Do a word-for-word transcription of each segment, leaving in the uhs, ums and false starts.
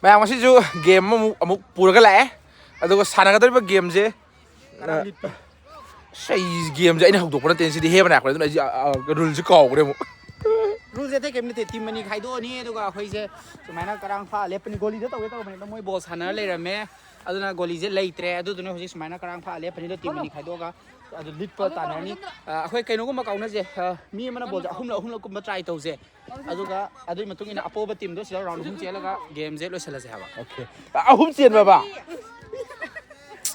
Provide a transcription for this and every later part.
ꯃꯌꯥꯝ, ꯉꯁꯤꯁꯨ ꯒꯦꯝ ꯑꯃꯃꯨꯛ ꯑꯃꯨꯛ ꯄꯨꯔꯒ ꯂꯥꯛꯑꯦ꯫ ꯑꯗꯨꯒ ꯁꯥꯟꯅꯒꯗꯧꯔꯤꯕ ꯒꯦꯝꯁꯦ, ꯑꯁ, ꯑꯩ ꯒꯦꯝꯁꯦ ꯑꯩꯅ ꯍꯧꯗꯣꯛꯄ ꯅꯠꯇꯦ, ꯁꯤꯗꯤ ꯍꯦꯕꯅ ꯍꯥꯏꯔꯛꯄꯅꯦ, ꯑꯗꯨꯅ ꯑꯩꯁꯦ, ꯑ, ꯑ, ꯔꯨꯜꯁꯦ ꯀꯥꯎꯈ꯭ꯔꯦ ꯑꯃꯨꯛ꯫ ꯔꯨꯜꯁꯦ ꯑꯇꯩ ꯀꯩꯝ ꯅꯠꯇꯦ, ꯇꯤꯝ ꯑꯅꯤ ꯈꯥꯏꯗꯣꯛꯑꯅꯤ, ꯑꯗꯨꯒ ꯑꯩꯈꯣꯏꯁꯦ ꯁꯨꯃꯥꯏꯅ ꯀꯔꯥꯡ ꯐꯥ ꯂꯦꯞꯄꯅꯤ꯫ ꯒꯣꯂꯤꯗ ꯇꯧꯒꯦ ꯇꯧꯕꯅꯦ, ꯑꯗꯣ ꯃꯣꯏ ꯕꯣꯜ ꯁꯥꯟꯅꯔ ꯂꯩꯔꯝꯃꯦ, ꯑꯗꯨꯅ ꯒꯣꯂꯤꯁꯦ ꯂꯩꯇ꯭ꯔꯦ꯫ ꯑꯗꯨꯗꯨꯅ ꯍꯧꯖꯤꯛ ꯁꯨꯃꯥꯏꯅ ꯀꯔꯥꯡ ꯐꯥ ꯂꯦꯞꯄꯅꯤ, ꯑꯗꯣ ꯇꯤꯝ ꯑꯅꯤ ꯈꯥꯏꯗꯣꯛꯑꯒ ꯑꯗꯨ ꯂꯤꯠꯄ ꯇꯥꯟꯅꯔꯅꯤ꯫ ꯑ, ꯑꯩꯈꯣꯏ ꯀꯩꯅꯣꯒꯨꯝꯕ ꯀꯥꯎꯅꯁꯦ, ꯑ, ꯃꯤ ꯑꯃꯅ ꯕꯣꯜꯁꯦ ꯑꯍꯨꯝꯂꯛ ꯑꯍꯨꯝꯂꯛꯀꯨꯝꯕ ꯇ꯭ꯔꯥꯏ ꯇꯧꯁꯦ, ꯑꯗꯨꯒ ꯑꯗꯨꯒꯤ ꯃꯇꯨꯡ ꯏꯟꯅ ꯑꯄꯣꯕ ꯇꯤꯝꯗꯣ ꯁꯤꯗ ꯔꯥꯎꯟ ꯑꯍꯨꯝ ꯆꯦꯜꯂꯒ ꯒꯦꯝꯁꯦ ꯂꯣꯏꯁꯤꯜꯂꯁꯦ ꯍꯥꯏꯕ꯫ ꯑꯣꯀꯦ꯫ ꯑꯍꯨꯝ ꯆꯦꯟꯕꯕ?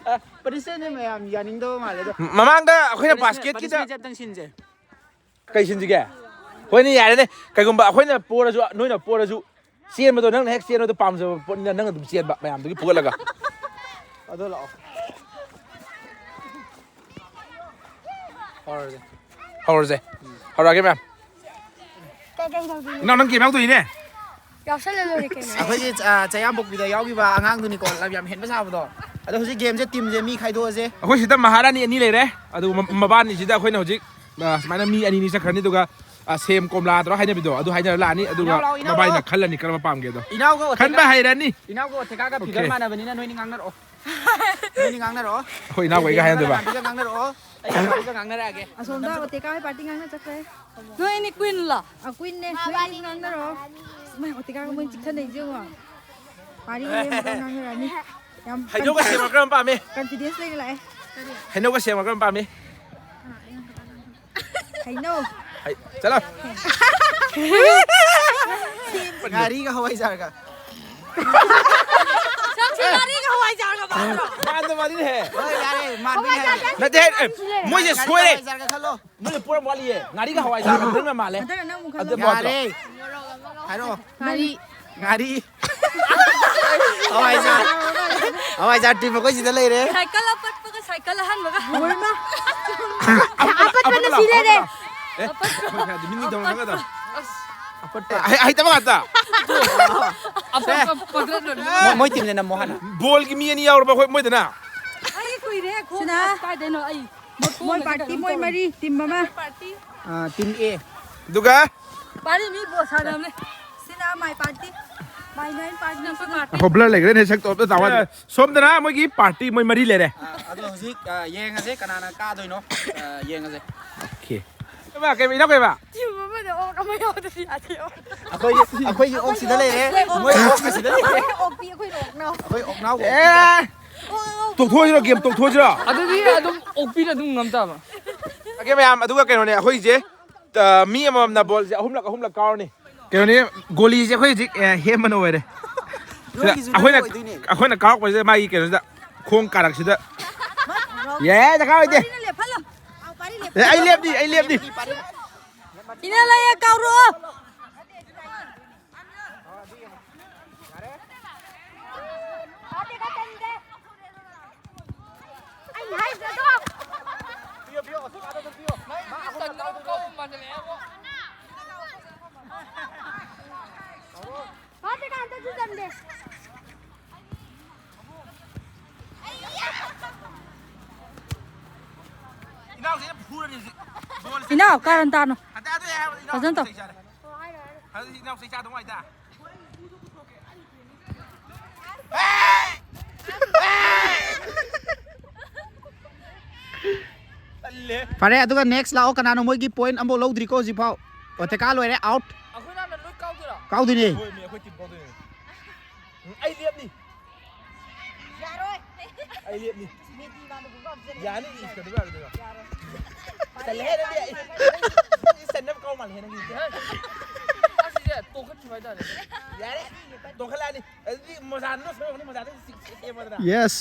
ꯑ, ꯄꯅꯤꯁꯃꯦꯟꯁꯦ ꯃꯌꯥꯝ ꯌꯥꯅꯤꯡꯗꯕ ꯃꯥꯜꯂꯦ ꯑꯗꯣ꯫ ꯃꯃꯥꯡꯗ ꯑꯩꯈꯣꯏꯅ ꯄꯅꯤꯁꯃꯦꯟ-, ꯕꯥꯁꯀꯦꯠꯀꯤꯗ ꯄꯅꯤꯁꯃꯦꯟꯁꯦ ꯑꯝꯇꯪ ꯁꯤꯟꯁꯦ꯫ ꯀꯩ ꯁꯤꯟꯁꯤꯒꯦ? ꯍꯣꯏꯅꯦ, ꯌꯥꯔꯦꯅꯦ꯫ ꯀꯩꯒꯨꯝꯕ ꯑꯩꯈꯣꯏꯅ ꯄꯣꯔꯁꯨ, ꯅꯣꯏꯅ ꯄꯣꯔꯁꯨ, ꯆꯦꯟꯕꯗꯣ ꯅꯪꯅ ꯍꯦꯛ ꯆꯦꯟꯕꯗꯣ ꯄꯥꯝꯖꯕ ꯄꯣꯠꯅꯤꯅ ꯅꯪ ꯑꯗꯨꯝ ꯆꯦꯟꯕ ꯃꯌꯥꯝꯗꯨꯒꯤ ꯐꯨꯒꯠꯂꯒ꯫ ꯑꯗꯣ ꯂꯥꯛꯑꯣ꯫ ꯍꯧꯔꯁꯦ꯫ ꯍꯧꯔꯁꯦ꯫ ꯍꯧꯔꯛꯑꯒꯦ ꯃꯌꯥꯝ꯫ ꯀꯩ ꯀꯩ ꯇꯧꯗꯣꯏꯅꯣ? ꯏꯅꯥꯎ, ꯅꯪ ꯀꯦꯝ ꯌꯥꯎꯗꯣꯏꯅꯦ? ꯌꯥꯎꯁꯜꯂ ꯂꯣꯏꯔꯦ ꯀꯩꯅꯣ꯫ ꯑꯩꯈꯣꯏꯒꯤ, ꯑ, ꯆꯌꯥꯝꯄꯣꯛꯄꯤꯗ ꯌꯥꯎꯈꯤꯕ ꯑꯉꯥꯡꯗꯨꯅꯤꯀꯣ, ꯂꯝ ꯌꯥꯝ ꯍꯦꯟꯕ ꯁꯥꯕꯗꯣ꯫ ꯑꯗꯣ ꯍꯧꯖꯤꯛ ꯒꯦꯝꯁꯦ ꯇꯤꯝꯁꯦ ꯃꯤ ꯈꯥꯏꯗꯣꯛꯑꯁꯦ꯫ ꯑꯩꯈꯣꯏ ꯁꯤꯗ ꯃꯍꯥꯔꯥꯅꯤ ꯑꯅꯤ ꯂꯩꯔꯦ, ꯑꯗꯨꯒ ꯃ-, ꯃꯕꯥꯅꯤꯁꯤꯗ ꯑꯩꯈꯣꯏꯅ ꯍꯧꯖꯤꯛ, ꯑ, ꯁꯨꯃꯥꯏꯅ ꯃꯤ ꯑꯅꯤꯅꯤ ꯆꯠꯈ꯭ꯔꯅꯤ, ꯑꯗꯨꯒ, ꯑ, ꯁꯦꯝ ꯀꯣꯝꯂꯥ ꯇꯧꯔ ꯍꯥꯏꯅꯕꯤꯗꯣ, ꯑꯗꯨ ꯍꯥꯏꯅꯔ ꯂꯥꯛꯑꯅꯤ, ꯑꯗꯨꯒ ꯏꯅꯥꯎ ꯂꯥꯛꯑꯣ, ꯏꯅꯥꯎ ꯃꯕꯥꯅꯤꯅ ꯂꯥꯛꯑꯣ꯫ ꯈꯜꯂꯅꯤ ꯀꯔꯝꯕ ꯄꯥꯝꯒꯦꯗꯣ꯫ ꯏꯅꯥꯎꯒ ꯑꯣꯇꯦꯀꯥ-, ꯈꯟꯕ ꯍꯩꯔꯅꯤ꯫ ꯏꯅꯥꯎꯒ ꯑꯣꯇꯦꯀꯥꯒ ꯑꯣꯀꯦ꯫ ꯐꯤꯒꯔ ꯃꯥꯟꯅꯕꯅꯤꯅ ꯅꯣꯏꯅꯤ ꯉꯥꯡꯅꯔꯛꯑꯣ꯫ ꯅꯣꯏꯅꯤ ꯉꯥꯡꯅꯔꯛꯑꯣ꯫ ꯑꯩꯈꯣꯏ ꯏꯅꯥꯎꯈꯩꯒ ꯍꯥꯏꯅꯗꯣꯏꯕ꯫ ꯅꯃꯥꯟꯅꯕꯤꯒ ꯉꯥꯡꯅꯔꯛꯑꯣ꯫ ꯑꯩ ꯅꯃꯥꯟꯅꯕꯤꯒ ꯉꯥꯡꯅꯔꯛꯑꯒꯦ꯫ ꯑꯁꯣꯝꯗ ꯑꯣꯇꯦꯀꯥ ꯍꯣꯏ ꯄꯥꯔꯇꯤ ꯉꯥꯡꯅ ꯆꯠꯈ꯭ꯔꯦ꯫ ꯅꯣꯏ ꯑꯅꯤ ꯀ꯭ꯋꯤꯟꯂꯣ? ꯑ, ꯀ꯭ꯋꯤꯟꯅꯦ꯫ ꯅꯣꯏ ꯑꯅꯤ ꯉꯥꯡꯅꯔꯛꯑꯣ꯫ ꯃꯣꯏ ꯑꯣꯇꯦꯀꯥꯒ ꯃꯣꯏ ꯆꯤꯛꯊꯅꯩꯁꯦ ꯌꯦꯡꯉꯣ꯫ ꯄꯥꯔꯤ ꯂꯦꯝꯕꯒ ꯉꯥꯡꯅꯔꯛꯑꯅꯤ꯫ ꯌꯥꯝ ꯍꯩꯅꯧꯒ ꯁꯦꯝꯕ ꯀꯔꯝ ꯄꯥꯝꯃꯤ? ꯀꯟꯐꯤꯗꯦꯟꯁ ꯂꯩꯅ ꯂꯥꯛꯑꯦ꯫ ꯍꯩꯅꯧꯒ ꯁꯦꯝꯕ ꯀꯔꯝ ꯄꯥꯝꯃꯤ? ꯍꯩꯅꯧ꯫ ꯍꯩ, ꯆꯠꯂꯣ꯫ ꯉꯥꯔꯤꯒ ꯍꯋꯥꯏꯖꯥꯔꯒ꯫ ꯁꯛꯁꯤ ꯉꯥꯔꯤꯒ ꯍꯋꯥꯏꯖꯥꯔꯒ ꯃꯥꯟꯗ꯭ꯔꯣ? ꯃꯥꯟꯗ ꯃꯥꯟꯅꯤꯅꯦꯍꯦ꯫ ꯍꯣꯏ, ꯌꯥꯔꯦ, ꯃꯥꯟꯕꯅꯤ ꯍꯥꯏꯔꯦ꯫ ꯅꯠꯇꯦ, ꯑꯦ, ꯃꯣꯏꯁꯦ ꯉꯥꯔꯤꯒ ꯁꯣꯏꯔꯦ꯫ ꯍꯋꯥꯏꯖꯥꯔꯒ ꯈꯜꯂꯣ꯫ ꯃꯣꯏꯁꯦ ꯄꯣꯔꯝ ꯋꯥꯠꯂꯤꯌꯦ꯫ ꯉꯥꯔꯤꯒ ꯍꯋꯥꯏꯖꯥꯔꯒ ꯈꯪꯅ ꯃꯥꯜꯂꯦ꯫ ꯍꯟꯗꯛꯅ ꯅꯪ ꯑꯃꯨꯛ ꯈꯜꯂꯣ꯫ ꯑꯗꯨ ꯃꯥꯟꯗ꯭ꯔꯣ? ꯌꯥꯔꯦ꯫ ꯍꯥꯏꯔꯛꯑꯣ꯫ ꯉꯥꯔꯤ꯫ ꯉꯥꯔꯤ꯫ ꯍꯋꯥꯏꯖꯥꯔ꯫ ꯍꯋꯥꯏꯖꯥꯔ ꯇꯤꯝ ꯑꯩꯈꯣꯏ ꯁꯤꯗ ꯂꯩꯔꯦ꯫ Cycle ꯑꯄꯠꯄꯒ cycle ꯑꯍꯟꯕꯒ꯫ ꯑꯄꯠꯄꯅ ꯁꯤ ꯂꯩꯔꯦ꯫ ꯑꯦ, ꯃꯤꯅꯤ ꯇꯧꯔꯝꯃꯒꯗ꯫ ꯑꯄꯠꯄ꯫ ꯍꯩ-, ꯍꯩꯇꯕ ꯉꯥꯛꯇ꯫ ꯑꯄꯠꯄ ꯄꯒꯠꯂꯣ꯫ ꯃꯣꯏ, ꯃꯣꯏ ꯇꯤꯝꯅ ꯅꯝꯃꯣ ꯍꯥꯟꯅ꯫ ꯕꯣꯜꯒꯤ ꯃꯤ ꯑꯅꯤ ꯌꯥꯎꯔꯕ ꯑꯩꯈꯣꯏ ꯃꯣꯏꯗꯅ꯫ ꯑꯩ ꯀꯨꯏꯔꯦ ꯈꯣꯡ ꯁꯤꯅ ꯀꯥꯏꯗꯩꯅꯣ ꯑꯩ꯫ ꯃꯣꯏ ꯄꯥꯔꯇꯤ, ꯃꯣꯏ ꯃꯔꯤ, ꯇꯤꯝ ꯑꯃ꯫ ꯑꯥ, ꯇꯤꯝ ꯑꯦ꯫ ꯑꯗꯨꯒ ꯄꯥꯔꯤ ꯃꯤ ꯕꯣꯜ ꯁꯥꯟꯅꯕꯅꯦ꯫ ꯁꯤꯅ ꯃꯥꯏ ꯄꯥꯔꯇꯤ꯫ ꯍꯣ, ꯕ꯭ꯂꯔ ꯂꯩꯈ꯭ꯔꯦꯅꯦ, ꯁꯛꯇꯣ ꯑꯝꯇ ꯇꯥꯎꯍꯟ꯫ ꯁꯣꯝꯗꯅ ꯃꯣꯏꯒꯤ ꯄꯥꯔꯇꯤ, ꯃꯣꯏ ꯃꯔꯤ ꯂꯩꯔꯦ꯫ ꯑ, ꯑꯗꯣ ꯍꯧꯖꯤꯛ, ꯑ, ꯌꯦꯡꯉꯁꯦ ꯀꯅꯥꯅ ꯀꯥꯗꯣꯏꯅꯣ꯫ ꯑ, ꯌꯦꯡꯉꯁꯦ꯫ ꯑꯣꯀꯦ꯫ ꯏꯃꯥ, ꯀꯩ, ꯏꯅꯥꯎ ꯀꯩꯕ? ꯇꯤꯝ ꯑꯃꯗ ꯑꯣꯛ ꯑꯃ ꯌꯥꯎꯗ꯭ꯔꯗꯤ ꯌꯥꯗꯦ꯫ ꯑꯩꯈꯣꯏꯒꯤ, ꯑꯩꯈꯣꯏꯒꯤ ꯑꯣꯛꯁꯤꯗ ꯂꯩꯔꯦ, ꯃꯣꯏ ꯑꯣꯛꯁꯤꯗ ꯂꯩꯔꯦ꯫ ꯑꯩꯈꯣꯏ ꯑꯣꯛꯄꯤ, ꯑꯩꯈꯣꯏ ꯑꯣꯛꯅꯥꯎ꯫ ꯑꯩꯈꯣꯏ ꯑꯣꯛꯅꯥꯎ ꯑꯣꯛꯄꯤ꯫ ꯑꯦ! ꯇꯣꯛꯊꯣꯛꯑꯁꯤꯔꯣ, ꯒꯦꯝ ꯇꯣꯛꯊꯣꯛꯑꯁꯤꯔꯣ? ꯑꯗꯨꯗꯤ ꯑꯗꯨꯝ ꯑꯣꯛꯄꯤꯅ ꯑꯗꯨꯝ ꯉꯝ ꯇꯥꯕ꯫ ꯑꯣꯀꯦ, ꯃꯌꯥꯝ, ꯑꯗꯨꯒ ꯀꯩꯅꯣꯅꯦ, ꯑꯩꯈꯣꯏꯁꯦ, ꯑ, ꯃꯤ ꯑꯃꯃꯝꯅ ꯕꯣꯜꯁꯦ ꯑꯍꯨꯝꯂꯛ, ꯑꯍꯨꯝꯂꯛ ꯀꯥꯎꯔꯅꯤ꯫ ꯀꯩꯅꯣꯅꯦ, ꯒꯣꯂꯤꯁꯦ ꯑꯩꯈꯣꯏ ꯍꯧꯖꯤꯛ, ꯑ, ꯍꯦꯟꯕꯅ ꯑꯣꯏꯔꯦ꯫ ꯅꯣꯏꯒꯤꯁꯨ ꯑꯩꯈꯣꯏꯅ, ꯅꯣꯏ ꯑꯣꯏꯗꯣꯏꯅꯦ꯫ ꯑꯩꯈꯣꯏꯅ ꯀꯥꯎꯔꯛꯄꯁꯤꯗ ꯃꯥꯒꯤ ꯀꯩꯅꯣꯁꯤꯗ ꯈꯣꯡ ꯀꯥꯔꯛꯁꯤꯗ꯫ ꯌꯥꯏ, ꯗꯔꯀꯥꯔ ꯑꯣꯏꯗꯦ꯫ ꯄꯥꯔꯤꯅ ꯂꯦꯞꯍꯜꯂꯣ꯫ ꯑꯥꯎ, ꯄꯥꯔꯤ ꯂꯦꯞꯍꯜꯂꯣ꯫ ꯑꯦ, ꯑꯩ ꯂꯦꯞꯅꯤ, ꯑꯩ ꯂꯦꯞꯅꯤ꯫ Inner line ꯀꯥꯎꯔꯛꯑꯣ꯫ ꯑꯩꯅ ꯍꯥꯏꯗ꯭ꯔꯗꯣ꯫ ꯐꯥꯗꯦ ꯀꯥꯟꯗꯁꯨ ꯆꯟꯗꯦ꯫ ꯏꯅꯥꯎꯁꯤꯅ ꯐꯨꯔꯅꯤ ꯍꯧꯖꯤꯛ꯫ ꯕꯣꯜꯁꯦ ꯏꯅꯥꯎ, ꯀꯥꯔꯟ ꯇꯥꯅꯨ꯫ ꯍꯟꯇꯛ ꯑꯗꯨ ꯑꯩ ꯍꯥꯏꯕꯗ ꯏꯅꯥꯎ ꯐꯖꯅ ꯇꯧ꯫ ꯆꯩ ꯆꯥꯔꯦ꯫ ꯍꯟꯗꯛ ꯏꯅꯥꯎ ꯆꯩ ꯆꯥꯗꯧ ꯉꯥꯏꯗ꯫ ꯇꯜꯂꯦ꯫ ꯐꯔꯦ, ꯑꯗꯨꯒ next ꯂꯥꯛꯑꯣ꯫ ꯀꯅꯥꯅꯣ? ꯃꯣꯏꯒꯤ point ꯑꯃꯐꯥꯎ ꯂꯧꯗ꯭ꯔꯤꯀꯣ ꯍꯧꯖꯤꯛꯐꯥꯎ꯫ ꯑꯣꯇꯦꯀꯥ ꯂꯣꯏꯔꯦ, out꯫ ꯑꯩꯈꯣꯏ ꯅꯍꯥꯟꯅ ꯂꯣꯏ ꯀꯥꯎꯗꯣꯏꯔꯣ? ꯀꯥꯎꯗꯣꯏꯅꯦ꯫ ꯍꯣꯏ, ꯃꯤ ꯑꯩꯈꯣꯏ team ꯀꯥꯎꯗꯣꯏꯅꯦ꯫ ꯎꯝ, ꯑꯩ ꯂꯦꯞꯅꯤ꯫ ꯌꯥꯔꯣꯏ꯫ ꯑꯩ ꯂꯦꯞꯅꯤ꯫ ꯃꯦꯗꯤ ꯃꯥꯅ ꯒꯨꯝꯕ ꯍꯥꯞꯆꯜꯂꯦ꯫ ꯌꯥꯅꯤ, ꯏꯁ, ꯀꯩꯗꯧꯕ ꯌꯥꯔꯣꯏꯗꯣꯏꯅꯣ? ꯌꯥꯔꯣꯏ꯫ ꯇꯜꯂꯦꯍꯦ, ꯅꯪꯗꯤ ꯑꯩ, ꯅꯪꯗꯤ ꯆꯟꯅꯕ ꯀꯥꯎ ꯃꯥꯜꯂꯦꯍꯦ, ꯅꯪꯒꯤꯗꯤ꯫ ꯑꯁꯤꯁꯦ ꯇꯣꯛꯈꯠꯈꯤꯕ ꯍꯥꯏꯇꯥꯔꯦ꯫ ꯌꯥꯔꯦ, ꯇꯣꯛꯈꯠꯂꯛꯑꯅꯤ꯫ ꯑꯗꯨꯗꯤ ꯃꯣꯖꯥꯗꯨꯅ ꯁꯣꯏꯔꯝꯒꯅꯤ, ꯃꯣꯖꯥꯗꯨ ꯁꯤ-, ꯁꯤ-, ꯁꯦꯝꯃꯣꯗꯅ꯫ Yes꯫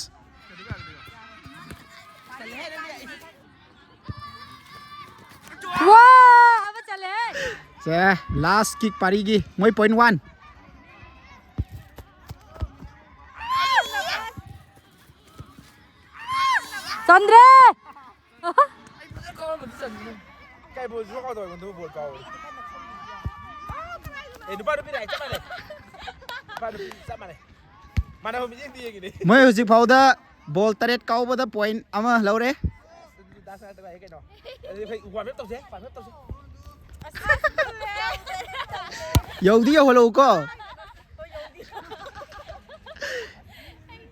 ꯋꯥ! ꯑꯃ ꯆꯜꯂꯦ꯫ ꯁꯦ, last kick ꯄꯥꯔꯤꯒꯤ꯫ ꯃꯣꯏ point one꯫ ꯆꯟꯗ꯭ꯔꯦ! ꯀꯥꯏ ꯕꯣꯜ ꯁꯨꯡꯀꯥꯎ ꯀꯥꯎꯗꯕ ꯃꯗꯨ ꯕꯣꯜ ꯀꯥꯎꯕꯅꯤ꯫ ꯑꯦ, ꯅꯨꯄꯥ ꯅꯨꯄꯤ ꯂꯥꯛꯑꯦ, ꯆꯞ ꯃꯥꯟꯅꯩ꯫ ꯅꯨꯄꯥ ꯅꯨꯄꯤ ꯆꯞ ꯃꯥꯟꯅꯩ꯫ ꯃꯥꯟꯅꯕ ꯃꯤꯠꯌꯦꯡꯗꯤ ꯌꯦꯡꯉꯤꯅꯦ꯫ ꯃꯣꯏ ꯍꯧꯖꯤꯛ ꯐꯥꯎꯗ ꯕꯣꯜ ꯇꯔꯦꯠ ꯀꯥꯎꯕꯗ point ꯑꯃ ꯂꯧꯔꯦ꯫ ꯑꯗꯨꯗꯤ ꯗꯥꯟꯁ ꯉꯥꯛꯇ ꯉꯥꯏꯔꯦ ꯀꯩꯅꯣ꯫ ꯑꯗꯨꯗꯤ ꯑꯩꯈꯣꯏ warm up ꯇꯧꯁꯦ, warm up ꯇꯧꯁꯦ꯫ ꯌꯧꯗꯤ ꯌꯧꯍꯜꯂꯛꯎꯀꯣ꯫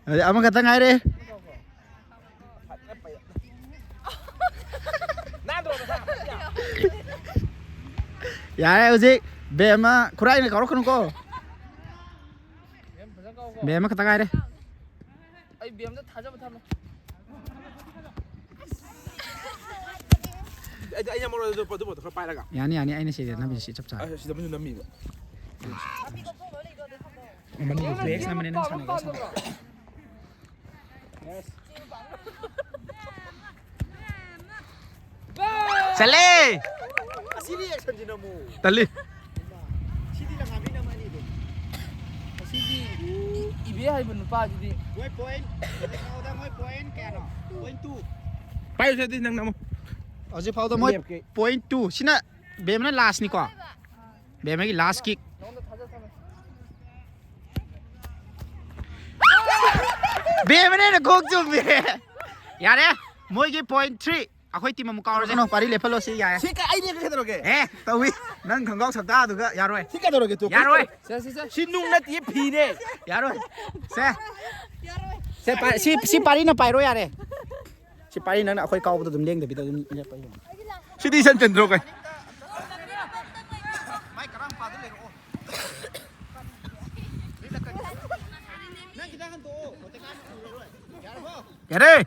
ꯑꯗꯩ ꯑꯃꯈꯛꯇ ꯉꯥꯏꯔꯦ꯫ ꯅꯥꯟꯗ꯭ꯔꯣ ꯅꯁꯥ? ꯌꯥꯔꯦ, ꯍꯧꯖꯤꯛ ꯕꯦꯝꯃ ꯈꯨꯔꯥꯏꯅ ꯀꯧꯔꯛꯀꯅꯨꯀꯣ꯫ ꯕꯦꯝ ꯐꯖꯅ ꯀꯧꯀꯣ꯫ ꯕꯦꯝꯃ ꯈꯛꯇ ꯉꯥꯏꯔꯦ꯫ ꯑꯩ ꯕꯦꯝꯗ ꯊꯥꯖꯕ ꯊꯝꯃꯦ꯫ ꯑꯩ, ꯑꯩ ꯅꯝꯃꯔꯣꯏ ꯑꯗꯨ, ꯑꯗꯨ ꯄꯣꯠꯇꯣ ꯈꯔ ꯄꯥꯏꯔꯒ꯫ ꯌꯥꯅꯤ, ꯌꯥꯅꯤ, ꯑꯩꯅ ꯁꯤꯗ ꯅꯝꯃꯤꯁꯦ ꯁꯤ ꯆꯞ ꯆꯥꯔꯦ꯫ ꯑ, ꯁꯤꯗ ꯃꯅꯨꯡ ꯅꯝꯃꯤꯕ꯫ ꯃꯅꯨꯡꯗ ꯕ꯭ꯔꯦꯛꯁ ꯅꯝꯕꯅꯦ ꯅꯪ ꯁꯥꯟꯅꯒꯦ ꯁꯥꯟꯅꯒꯦ꯫ ꯆꯠꯂꯦ! ꯑꯁꯤ reaction ꯁꯤꯅ ꯑꯃꯨꯛ꯫ ꯇꯜꯂꯤ꯫ ꯁꯤꯗꯤ ꯂꯪꯉꯥꯕꯤ ꯅꯝꯃꯅꯤ ꯑꯗꯨꯝ꯫ ꯑꯁꯤꯒꯤ ꯏ-, ꯏꯕꯦ ꯍꯥꯏꯕ ꯅꯨꯄꯥꯁꯤꯗꯤ꯫ ꯃꯣꯏ point, ꯍꯧꯖꯤꯛ ꯐꯥꯎꯗ ꯃꯣꯏ point ꯀꯌꯥꯅꯣ? Point two꯫ ꯄꯥꯏꯌꯨꯁꯦ ꯑꯗꯨꯗꯤ ꯅꯪ ꯅꯝꯃꯣ꯫ ꯍꯧꯖꯤꯛ ꯐꯥꯎꯗ ꯃꯣꯏ ꯂꯦꯞꯀꯦ꯫ Point two꯫ ꯁꯤꯅ ꯕꯦꯝꯅ last ꯅꯤꯀꯣ? ꯕꯦꯝꯃꯒꯤ last kick꯫ ꯕꯦꯝꯃꯅ ꯍꯦꯟꯅ ꯈꯣꯡ ꯆꯨꯝꯃꯦ꯫ ꯌꯥꯔꯦ, ꯃꯣꯏꯒꯤ point three꯫ ꯑꯩꯈꯣꯏ team ꯑꯃꯨꯛ ꯀꯥꯎꯔꯁꯦ꯫ ꯀꯩꯅꯣ, ꯄꯥꯔꯤ ꯂꯦꯞꯍꯜꯂꯣ ꯁꯤ ꯌꯥꯏ꯫ ꯁꯤ ꯀ-, ꯑꯩ ꯂꯦꯞꯀꯦ ꯀꯩꯗꯧꯔꯒꯦ? ꯑꯦ, ꯇꯧꯏ꯫ ꯅꯪ ꯈꯪꯒꯥꯎ ꯁꯛꯇꯥꯗꯨꯒ ꯌꯥꯔꯣꯏ꯫ ꯁꯤ ꯀꯩꯗꯧꯔꯒꯦ ꯇꯨ? ꯌꯥꯔꯣꯏ꯫ ꯁꯦ, ꯁꯦ, ꯁꯦ꯫ ꯁꯤ ꯅꯨꯡ ꯅꯠꯇꯦ, ꯐꯤꯅꯦ꯫ ꯌꯥꯔꯣꯏ꯫ ꯁꯦ꯫ ꯁꯦ, ꯄꯥ-, ꯁꯤ, ꯁꯤ ꯄꯥꯔꯤꯅ ꯄꯥꯏꯔꯣ ꯌꯥꯔꯦ꯫ ꯁꯤ ꯄꯥꯔꯤ ꯅꯪꯅ ꯑꯩꯈꯣꯏ ꯀꯥꯎꯕꯗ ꯑꯗꯨꯝ ꯂꯦꯡꯗꯕꯤꯗ ꯑꯗꯨꯝ ꯂꯦꯞꯄ ꯌꯦꯡꯉꯣ꯫ ꯁꯤꯗꯤ ꯏꯆꯟ ꯆꯟꯗ꯭ꯔꯣ ꯀꯩ? ꯌꯥꯔꯦ꯫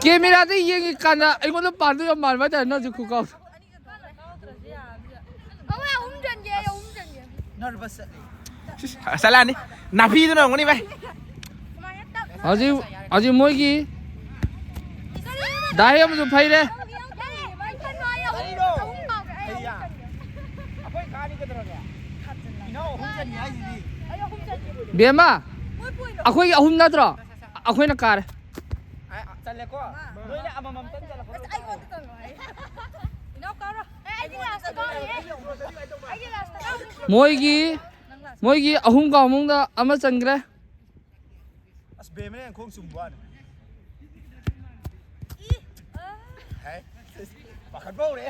ꯀꯦꯃꯦꯔꯥꯗ ꯌꯦꯡꯉꯤ ꯀꯥꯟꯗ ꯑꯩꯉꯣꯟꯗ ꯄꯥꯟꯗꯣꯏ ꯌꯥꯝ ꯃꯥꯟꯕ ꯍꯥꯏꯇꯥꯔꯦ ꯅꯪꯁꯨ ꯈꯨꯀꯥꯎ꯫ ꯑꯩꯈꯣꯏ ꯑꯍꯨꯝ ꯆꯟꯒꯦ, ꯑꯩ ꯑꯍꯨꯝ ꯆꯟꯒꯦ꯫ ꯁꯤꯁ, ꯆꯠꯂꯛꯑꯅꯤ꯫ ꯅꯥꯄꯤꯗꯨꯅ ꯑꯣꯏꯔꯝꯒꯅꯤ ꯚꯥꯏ꯫ ꯍꯧꯖꯤꯛ, ꯍꯧꯖꯤꯛ ꯃꯣꯏꯒꯤ ꯗꯥꯏ ꯑꯃꯁꯨ ꯐꯩꯔꯦ꯫ ꯕꯦꯝꯃ, ꯑꯩꯈꯣꯏ ꯑꯍꯨꯝ ꯀꯥꯔꯦ꯫ ꯆꯜꯂꯦꯀꯣ? ꯅꯣꯏꯅ ꯑꯃꯃꯝꯇꯪ ꯆꯜꯂꯛꯄ꯫ ꯃꯣꯏꯒꯤ, ꯃꯣꯏꯒꯤ ꯑꯍꯨꯝ ꯀꯥꯎ ꯃꯅꯨꯡꯗ ꯑꯃ ꯆꯟꯈ꯭ꯔꯦ꯫ ꯑꯁ, ꯕꯦꯝꯃꯅ ꯈꯣꯡ ꯆꯨꯝꯕ ꯋꯥꯅꯤ꯫ ꯍꯦ? ꯄꯥꯈꯠꯄ ꯍꯧꯔꯦ꯫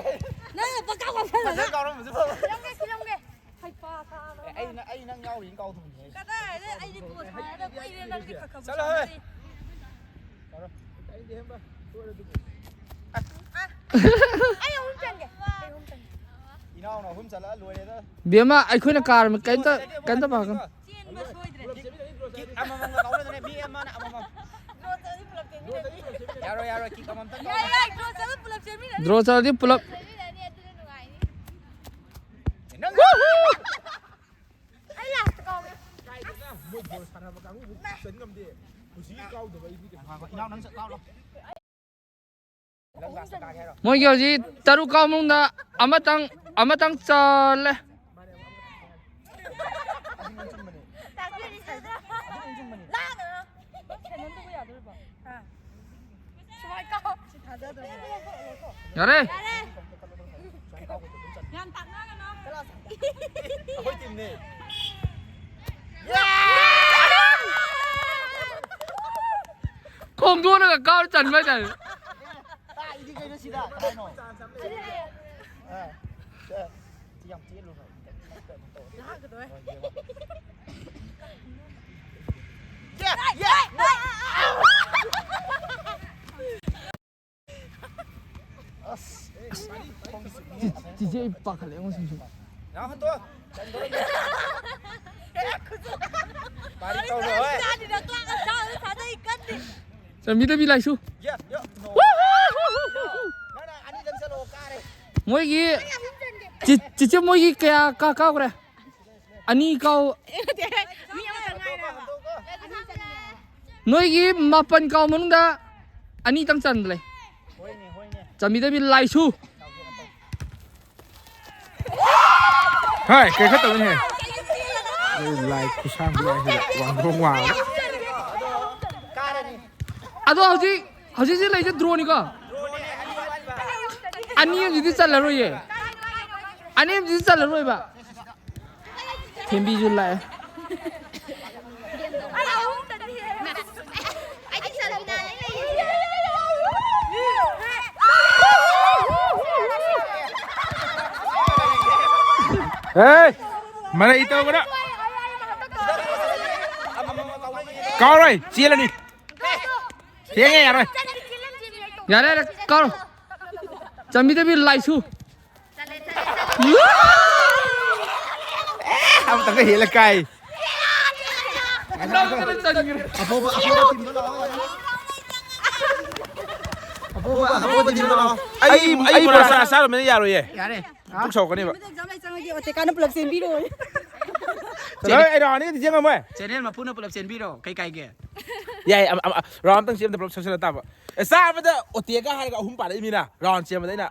ꯅꯪꯅ ꯄꯪꯀꯥꯎ ꯀꯥꯎꯁꯜꯂꯒ꯫ ꯐꯖꯅ ꯀꯥꯎꯔꯝꯕꯁꯨ ꯐꯕ꯫ ꯊꯤꯜꯂꯝꯒꯦ, ꯊꯤꯜꯂꯝꯒꯦ꯫ ꯍꯩꯄꯥ ꯁꯥꯕ꯫ ꯑꯦ, ꯑꯩ ꯅ-, ꯑꯩ ꯅꯪ ꯌꯥꯎꯔꯤꯅ ꯀꯥꯎꯊꯣꯛꯄꯅꯦ꯫ ꯀꯗꯥꯏꯗ ꯑꯩꯗꯤ ꯕꯣꯜ ꯁꯥꯟꯅꯗ ꯀꯨꯏꯔꯦ, ꯅꯪꯗꯤ ꯈꯔ ꯈꯔ ꯆꯠꯂꯣꯍꯦ꯫ ꯁꯥꯟꯅꯔꯤ꯫ ꯑꯩ ꯑꯍꯨꯝ ꯆꯟꯒꯦ꯫ ꯑꯩ ꯑꯍꯨꯝ ꯆꯟꯒꯦ꯫ ꯏꯅꯥꯎꯅ ꯑꯍꯨꯝ ꯆꯠꯂ ꯂꯣꯏꯔꯦꯗ꯫ ꯕꯦꯝꯃ, ꯑꯩꯈꯣꯏꯅ ꯀꯥꯔꯃꯤ ꯀꯩꯝꯇ, ꯀꯩꯝꯇ ꯄꯥꯈꯠꯀꯅꯨ꯫ ꯆꯦꯟꯕ ꯁꯣꯏꯗ꯭ꯔꯦ꯫ ꯀꯤꯛ ꯑꯃꯃꯝꯒ ꯀꯥꯎꯅꯗꯅꯦ, ꯃꯤ ꯑꯃꯅ ꯑꯃꯃꯝ꯫ ꯗ꯭ꯔꯣ ꯆꯠꯂꯗꯤ ꯄꯨꯂꯞ ꯆꯦꯟꯃꯤꯟꯅꯅꯤ꯫ ꯌꯥꯔꯣꯏ, ꯌꯥꯔꯣꯏ, ꯀꯤꯛ ꯑꯃꯃꯝꯇꯪ ꯌꯥꯏ, ꯀꯥꯎꯅ-, ꯌꯥꯏ, ꯗ꯭ꯔꯣ ꯆꯠꯂꯗꯤ ꯄꯨꯂꯞ ꯆꯦꯟꯃꯤꯟꯅꯅꯤ꯫ ꯗ꯭ꯔꯣ ꯆꯠꯂꯗꯤ ꯄꯨꯂꯞ꯫ ꯅꯪ ꯑꯩ ꯂꯥꯁꯇ ꯀꯥꯎꯒꯦ꯫ ꯀꯥꯏꯗꯅ ꯃꯣꯏ ꯕꯣꯜ ꯁꯥꯟꯅꯕ ꯀꯥꯡꯕꯨꯕꯨ ꯆꯟ ꯉꯝꯗꯦ꯫ ꯄꯨꯟꯁꯤꯒꯤ ꯀꯥꯎꯗꯕ ꯑꯩꯗꯤ ꯀꯩꯅꯣ꯫ ꯉꯥꯏꯈꯣ, ꯏꯅꯥꯎ ꯅꯪ ꯆꯠ-, ꯀꯥꯎꯔꯣ꯫ ꯃꯣꯏꯒꯤ ꯍꯧꯖꯤꯛ ꯇꯔꯨꯛ ꯀꯥꯎ ꯃꯅꯨꯡꯗ ꯑꯃꯇꯪ, ꯑꯃꯇꯪ ꯆꯜꯂꯦ꯫ ꯌꯥꯔꯦ꯫ ꯌꯥꯝ ꯇꯥꯛꯅꯒꯅꯣ꯫ ꯑꯩꯈꯣꯏ ꯇꯤꯝꯅꯦ꯫ ꯈꯣꯡꯗꯣꯛꯂꯒ ꯀꯥꯎꯔ ꯆꯟꯕ ꯍꯥꯏꯇꯥꯔꯦ꯫ ꯇꯥꯛꯏꯗꯤ ꯀꯩꯅꯣ ꯁꯤꯗ? ꯀꯩꯅꯣ? ꯑ, ꯁꯦ, ꯁꯤ ꯌꯥꯝ ꯆꯦꯜꯂꯨꯅꯨ꯫ ꯌꯦ, ꯌꯦ, ꯅꯣ! ꯑꯁ, ꯆꯤ-, ꯆꯤꯆꯦ, ꯑꯩ ꯄꯥꯈꯠꯂꯦ, ꯑꯩꯉꯣꯟꯗ ꯁꯨꯝ ꯁꯨꯝ꯫ ꯌꯥꯝ ꯍꯟꯗꯣꯛ꯫ ꯄꯥꯔꯤ ꯇꯧꯔꯣ, ꯍꯣꯏ꯫ ꯆꯥꯟꯕꯤꯗꯕꯤ ꯂꯥꯏꯁꯨ꯫ ꯌꯦ, ꯌꯦ, ꯅꯣ꯫ ꯅꯪꯅ ꯑꯅꯤꯗꯪ ꯆꯠꯂꯣ, ꯀꯥꯔꯦ꯫ ꯃꯣꯏꯒꯤ ꯆꯤ-, ꯆꯤꯆꯦ, ꯃꯣꯏꯒꯤ ꯀꯌꯥ ꯀꯥ-, ꯀꯥꯎꯈ꯭ꯔꯦ? ꯑꯅꯤ ꯀꯥꯎ-, ꯃꯤ ꯑꯃꯇ ꯉꯥꯏꯔꯦ ꯍꯥꯏꯕ꯫ ꯅꯣꯏꯒꯤ ꯃꯥꯄꯟ ꯀꯥꯎ ꯃꯅꯨꯡꯗ ꯑꯅꯤꯇꯪ ꯆꯟꯕ ꯂꯩ꯫ ꯍꯣꯏꯅꯦ, ꯍꯣꯏꯅꯦ꯫ ꯆꯥꯟꯕꯤꯗꯕꯤ ꯂꯥꯏꯁꯨ꯫ ꯍꯥꯏ, ꯀꯩ ꯈꯠꯇꯕꯅꯦ? ꯑꯩ ꯂꯥꯏ ꯈꯨꯁꯥꯡꯕꯤ ꯍꯥꯏꯁꯤꯗ ꯋꯥꯡꯊꯣꯛ ꯋꯥꯡꯉꯒ꯫ ꯑꯗꯣ ꯍꯧꯖꯤꯛ, ꯍꯧꯖꯤꯛ ꯍꯧꯖꯤꯛ ꯂꯩꯁꯦ ꯗ꯭ꯔꯣꯅꯤꯀꯣ? ꯑꯅꯤ ꯑꯃꯁꯤꯗꯤ ꯆꯜꯂꯔꯣꯏꯌꯦ꯫ ꯑꯅꯤ ꯑꯃꯁꯤꯗꯤ ꯆꯜꯂꯔꯣꯏꯕ꯫ ꯊꯦꯝꯕꯤꯁꯨ ꯂꯥꯛꯑꯦ꯫ ꯑꯩꯗꯤ ꯁꯔꯕꯤꯅꯥꯅꯦ ꯂꯩꯔꯤꯁꯦ꯫ ꯍꯦ! ꯃꯔꯩ ꯇꯧꯒꯅꯨ꯫ ꯀꯥꯎꯔꯣꯏ, ꯆꯦꯜꯂꯅꯤ꯫ ꯊꯦꯡꯉꯦ, ꯌꯥꯔꯣꯏ꯫ ꯌꯥꯔꯦ, ꯌꯥꯔꯦ, ꯀꯥꯎꯔꯣ꯫ ꯆꯟꯕꯤꯗꯕꯤ ꯂꯥꯏꯁꯨ꯫ ꯑꯃꯇꯪꯒ ꯍꯦꯜꯂ ꯀꯥꯏ꯫ ꯑꯄꯣꯕ, ꯑꯄꯣꯕ ꯇꯤꯝꯗꯣ ꯂꯥꯛꯑꯣ꯫ ꯑꯄꯣꯕ, ꯑꯄꯣꯕ ꯇꯤꯝꯗꯣ ꯂꯥꯛꯑꯣ꯫ ꯑꯩ, ꯑꯩ ꯕꯣꯔꯥ ꯆꯥ ꯆꯥꯔꯨꯕꯅꯤꯅ ꯌꯥꯔꯣꯏꯌꯦ꯫ ꯌꯥꯔꯦ꯫ ꯄꯨꯛ ꯁꯥꯎꯔꯛꯀꯅꯦꯕ꯫ ꯑꯦꯛꯖꯥꯝ ꯂꯩ ꯆꯪꯉꯒꯦ, ꯑꯣꯇꯦꯀꯥꯅ ꯄꯨꯂꯞ ꯆꯦꯟꯕꯤꯔꯣ꯫ ꯆꯠꯂꯣ, ꯑꯩ ꯔꯥꯎꯟ ꯑꯅꯤꯗꯤ ꯆꯦꯟ ꯉꯝꯃꯣꯏ꯫ ꯆꯦꯅꯦꯜ ꯃꯄꯨꯅ ꯄꯨꯂꯞ ꯆꯦꯟꯕꯤꯔꯣ, ꯀꯩ ꯀꯥꯏꯒꯦ? ꯌꯥꯏ, ꯑꯃ, ꯑꯃ, ꯔꯥꯎꯟ ꯑꯝꯇꯪ ꯆꯦꯟꯕꯗ ꯄꯨꯂꯞ ꯁꯛꯆꯜꯂ ꯇꯥꯕ꯫ ꯑꯦ, ꯆꯥꯕꯗ ꯑꯣꯇꯦꯒ ꯍꯥꯏꯔꯒ ꯑꯍꯨꯝ ꯄꯥꯜꯂꯛꯏ ꯃꯤꯅ, ꯔꯥꯎꯟ ꯆꯦꯟꯕꯗ ꯑꯩꯅ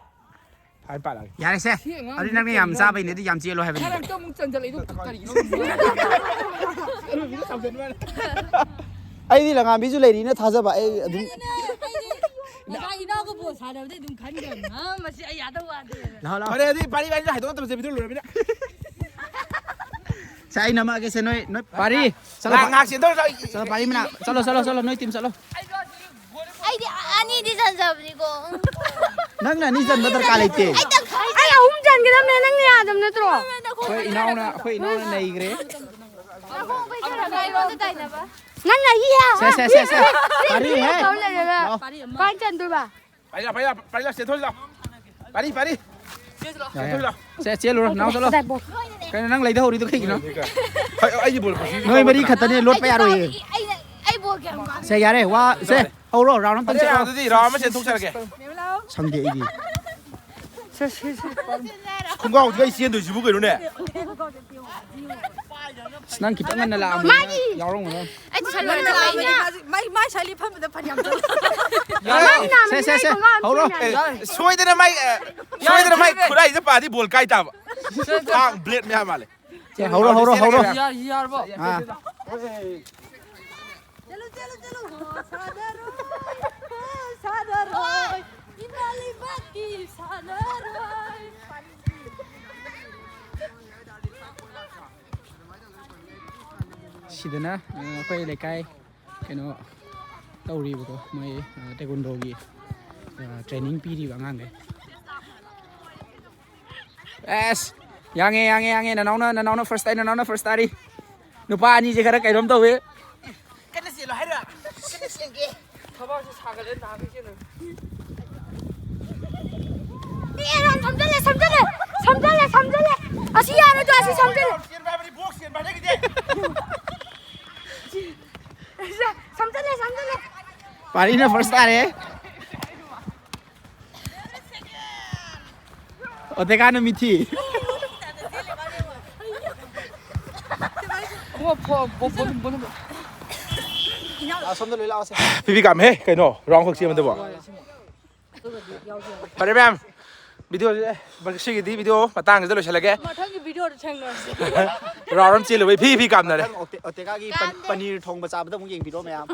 ꯐꯥꯏꯟ ꯄꯥꯜꯂꯛꯑꯒꯦ꯫ ꯌꯥꯔꯦꯁꯦ꯫ ꯁꯤ ꯑꯉꯥꯡ ꯑꯗꯨꯗꯤ ꯅꯪꯅ ꯌꯥꯝ ꯆꯦꯟꯕ ꯆꯥꯕꯩꯅꯦ, ꯑꯗꯨ ꯌꯥꯝ ꯆꯦꯜꯂꯣ ꯍꯥꯏꯕꯅꯤ꯫ ꯃꯔꯛꯇ ꯑꯃꯨꯛ ꯆꯟꯖꯜꯂꯛꯏꯗꯣ ꯀꯔꯤꯒꯤꯅꯣ? ꯑꯔꯣꯏꯕꯤꯗ ꯆꯥꯎꯁꯟꯕ ꯋꯥꯅꯤ꯫ ꯑꯩꯗꯤ ꯂꯉꯥꯝꯕꯤꯁꯨ ꯂꯩꯔꯤꯅ ꯊꯥꯖꯕ, ꯑꯩ ꯑꯗꯨꯝ ꯉꯁꯥꯏ ꯏꯅꯥꯎꯒ ꯕꯣꯜ ꯁꯥꯟꯅꯕꯗꯩ ꯑꯗꯨꯝ ꯈꯟꯈ꯭ꯔꯕꯅꯤ꯫ ꯑ, ꯃꯁꯤ ꯑꯩ ꯌꯥꯗꯧ ꯃꯥꯟꯗꯦ꯫ ꯂꯥꯛꯑꯣ, ꯂꯥꯛꯑꯣ꯫ ꯐꯔꯦ, ꯑꯗꯨꯗꯤ ꯄꯥꯔꯤ ꯏꯕꯥꯅꯤꯁꯨ ꯍꯥꯏꯗꯣꯛꯅꯗꯕꯁꯦ ꯚꯤꯗꯤꯑꯣ ꯂꯣꯏꯔꯃꯤꯅ꯫ ꯁꯦ, ꯑꯩ ꯅꯝꯃꯛꯑꯒꯦ, ꯁꯦ, ꯅꯣꯏ, ꯅꯣꯏ ꯄꯥꯔꯤ꯫ ꯆꯠꯂꯣ, ꯉꯥꯏꯍꯥꯛ, ꯄꯥ-, ꯉꯥꯏꯍꯥꯛ ꯆꯦꯟꯊꯣꯛꯑꯣ, ꯑꯩ ꯆꯠꯂꯣ, ꯄꯥꯔꯤ ꯃꯅꯥꯛ꯫ ꯆꯠꯂꯣ, ꯆꯠꯂꯣ, ꯆꯠꯂꯣ, ꯅꯣꯏ ꯇꯤꯝ ꯆꯠꯂꯣ꯫ ꯑꯩꯗꯤ ꯑꯅꯤꯗꯤ ꯆꯟꯖꯕꯅꯤꯀꯣ꯫ ꯅꯪꯅ ꯑꯅꯤ ꯆꯟꯕ ꯗꯔꯀꯥꯔ ꯂꯩꯇꯦ꯫ ꯑꯩ ꯇꯪꯈꯥꯏ ꯑꯩ ꯑꯍꯨꯝ ꯆꯟꯒꯗꯕꯅꯦ, ꯅꯪꯅ ꯌꯥꯗꯕ ꯅꯠꯇ꯭ꯔꯣ? ꯑꯩꯈꯣꯏ ꯏꯅꯥꯎꯅ, ꯑꯩꯈꯣꯏ ꯏꯅꯥꯎꯅ ꯅꯩꯈ꯭ꯔꯦ꯫ ꯅꯈꯣꯡ ꯄꯩꯁꯜꯂꯒ ꯑꯩꯉꯣꯟꯗ ꯇꯥꯏꯅꯕ꯫ ꯅꯪꯅ ꯍꯤ ꯍꯥ ꯁꯦ, ꯁꯦ, ꯁꯦ, ꯁꯦ꯫ ꯍꯥ ꯄꯥꯔꯤ, ꯍꯦ꯫ ꯇꯧ ꯂꯩꯔꯒ ꯂꯥꯛꯑꯣ꯫ ꯀꯃꯥꯏꯅ ꯆꯟꯗꯣꯏꯕ? ꯄꯥꯔꯤ ꯂꯥꯛꯑꯣ, ꯄꯥꯔꯤ ꯂꯥꯛꯑꯣ, ꯄꯥꯔꯤ ꯂꯥꯛꯑꯣ, ꯆꯦꯟꯊꯣꯛꯑꯁꯤ ꯂꯥꯛꯑꯣ꯫ ꯄꯥꯔꯤ, ꯄꯥꯔꯤ꯫ ꯌꯥꯔꯦ, ꯌꯥꯔꯦ꯫ ꯁꯦ, ꯆꯦꯜꯂꯨꯔꯣ, ꯅꯥꯎ ꯆꯠꯂꯣ꯫ ꯀꯗꯥꯏ ꯕꯣꯜ? ꯀꯩꯅꯣ ꯅꯪ ꯂꯩꯗꯍꯧꯔꯤꯗꯣ ꯀꯩꯒꯤꯅꯣ? ꯑꯩ, ꯑꯩꯗꯤ ꯕꯣꯜ ꯈꯨꯁꯤ ꯅꯣꯏ ꯃꯔꯤ ꯀꯥꯎꯗꯅ꯫ ꯈꯛꯇꯅꯦ ꯂꯣꯠꯄ ꯑꯩꯗꯤ ꯌꯥꯔꯣꯏꯌꯦ꯫ ꯀꯥꯎ-, ꯑꯩ, ꯑꯩ ꯕꯣꯜ ꯀꯌꯥꯝ ꯀꯥꯎ-, ꯁꯦ, ꯌꯥꯔꯦ, ꯋꯥ, ꯁꯦ, ꯌꯥꯔꯦ꯫ ꯍꯧꯔꯣ, ꯔꯥꯎꯟ ꯑꯝꯇꯪ ꯐꯔꯦ, ꯆꯠꯂꯣ꯫ ꯑꯗꯨꯗꯤ ꯔꯥꯎꯟ ꯑꯃ ꯆꯦꯟꯊꯣꯛꯆꯔꯒꯦ꯫ ꯁꯪꯗꯦ ꯑꯩꯗꯤ꯫ ꯁꯦ, ꯁꯦ, ꯁꯦ꯫ ꯈꯣꯡꯒ꯭ꯔꯥꯎꯁꯤꯒ ꯑꯩ ꯆꯦꯟꯗꯣꯏꯁꯤꯕꯨ ꯀꯩꯅꯣꯅꯦ? ꯑꯁ, ꯅꯪ ꯈꯤꯇꯪ ꯉꯟꯅ ꯂꯥꯛꯑꯝꯃꯗꯤ ꯃꯥꯒꯤ! ꯌꯥꯎꯔꯝꯒꯗꯕꯅꯤ꯫ ꯑꯩ ꯇꯨꯏꯁꯟ ꯂꯣꯏꯔ ꯅꯪꯅ ꯆꯠꯂꯦ꯫ ꯂꯥꯛꯑꯝꯃꯗꯤ ꯃꯥꯁꯨ ꯃꯥꯏ, ꯃꯥꯏ ꯁꯥꯏꯂꯤ ꯐꯝꯕꯗ ꯐꯅꯌꯥꯝ ꯆꯠꯂꯦ꯫ ꯌꯥꯔꯦ꯫ ꯃꯥꯒꯤ ꯅꯥꯝꯃꯗꯤ ꯁꯦ, ꯁꯦ, ꯃꯥꯏ ꯁꯦ, ꯈꯣꯡꯒ꯭ꯔꯥꯎ ꯑꯃ ꯍꯧꯔꯣ꯫ ꯁꯦꯝꯃꯦ꯫ ꯑꯦ, ꯁꯣꯏꯗꯅ ꯃꯥꯏ, ꯑꯦ, ꯁꯣꯏꯗꯅ ꯃꯥꯏ ꯈꯨꯗꯥꯏꯁꯤꯗ ꯄꯥꯗꯤ ꯕꯣꯜ ꯀꯥꯏ ꯇꯥꯕ꯫ ꯈ꯭ꯋꯥꯡ ꯕ꯭ꯂꯦꯗ ꯃꯌꯥꯝ ꯃꯥꯜꯂꯦ꯫ ꯁꯦ, ꯍꯧꯔꯣ, ꯍꯧꯔꯣ, ꯍꯧꯔꯣ꯫ ꯌꯥ-, ꯌꯥꯔꯕꯣ? ꯑꯥ꯫ ꯆꯠꯂꯨ, ꯆꯠꯂꯨ, ꯆꯠꯂꯨ꯫ ꯁꯥꯟꯅꯔꯣꯏ, ꯁꯥꯟꯅꯔꯣꯏ꯫ ꯏꯃꯥ ꯂꯩꯕꯥꯛꯀꯤ ꯁꯥꯟꯅꯔꯣꯏ꯫ ꯁꯤꯗꯅ, ꯑ, ꯑꯩꯈꯣꯏ ꯂꯩꯀꯥꯏ ꯀꯩꯅꯣ ꯇꯧꯔꯤꯕꯀꯣ, ꯃꯣꯏ, ꯑ, ꯇꯥꯏꯀꯨꯟꯗꯣꯒꯤ, ꯑ, ꯇ꯭ꯔꯦꯅꯤꯡ ꯄꯤꯔꯤꯕ ꯑꯉꯥꯡꯈꯩ꯫ ꯑꯦꯁ! ꯌꯥꯡꯉꯦ, ꯌꯥꯡꯉꯦ, ꯌꯥꯡꯉꯦ꯫ ꯅꯅꯥꯎꯅ, ꯅꯅꯥꯎꯅ ꯐꯥꯔꯁ ꯇꯥꯏ, ꯅꯅꯥꯎꯅ ꯐꯥꯔꯁ ꯇꯥꯔꯤ꯫ ꯅꯨꯄꯥ ꯑꯅꯤꯁꯦ ꯈꯔ ꯀꯩꯅꯣꯝ ꯇꯧꯋꯦ꯫ ꯀꯟꯅ ꯆꯦꯜꯂꯣ ꯍꯥꯏꯔꯣ? ꯀꯟꯅ ꯆꯦꯟꯒꯦ꯫ ꯊꯕꯛꯁꯦ ꯁꯥꯒꯠꯂꯦ, ꯅꯍꯥꯟꯈꯩ ꯆꯦꯜꯂꯨꯔꯦ꯫ ꯑꯦ, ꯌꯥꯝ ꯁꯝꯖꯜꯂꯦ, ꯁꯝꯖꯜꯂꯦ, ꯁꯝꯖꯜꯂꯦ, ꯁꯝꯖꯜꯂꯦ꯫ ꯑꯁꯤ ꯌꯥꯔꯣꯏꯗ꯭ꯔꯣ, ꯑꯁꯤ ꯁꯝꯖꯜꯂꯦ꯫ ꯆꯦꯟꯕ ꯍꯥꯏꯕꯅꯤ, ꯕꯣꯛꯁ ꯆꯦꯟꯕ ꯍꯥꯏꯕꯅꯤ꯫ ꯁꯝꯖꯜꯂꯦ, ꯁꯝꯖꯜꯂꯦ꯫ ꯄꯥꯔꯤꯅ ꯐꯥꯔꯁ ꯇꯥꯔꯦ꯫ ꯑꯣꯇꯦꯀꯥꯅ ꯃꯤꯊꯤ꯫ ꯑꯁꯣꯝꯗ ꯂꯣꯏ ꯂꯥꯛꯑꯣꯁꯦ꯫ ꯄꯤꯕꯤ ꯀꯥꯝꯃꯦꯍꯦ, ꯀꯩꯅꯣ, ꯔꯥꯎꯟ ꯈꯛ ꯆꯦꯟꯕꯗꯨꯕꯣ꯫ ꯐꯔꯦ ꯃꯌꯥꯝ, ꯚꯤꯗꯤꯑꯣꯁꯦ, ꯉꯁꯤꯒꯤꯗꯤ ꯚꯤꯗꯤꯑꯣ ꯃꯇꯥꯡꯁꯤꯗ ꯂꯣꯏꯁꯤꯜꯂꯒꯦ꯫ ꯃꯊꯪꯒꯤ ꯚꯤꯗꯤꯑꯣꯗ ꯊꯦꯡꯅꯔꯁꯤ꯫ ꯔꯥꯎꯟ ꯑꯃ ꯆꯦꯜꯂꯨꯕꯩ ꯐꯤ ꯐꯤ ꯀꯥꯝꯅꯔꯦ꯫ ꯃꯊꯪ ꯑꯣꯇꯦ-, ꯑꯣꯇꯦꯀꯥꯒꯤ ꯄꯟ-, ꯀꯥꯟꯗꯦ꯫ ꯄꯅꯤꯔ ꯊꯣꯡꯕ ꯆꯥꯕꯗ ꯑꯃꯨꯛ ꯌꯦꯡꯕꯤꯔꯣ ꯃꯌꯥꯝ꯫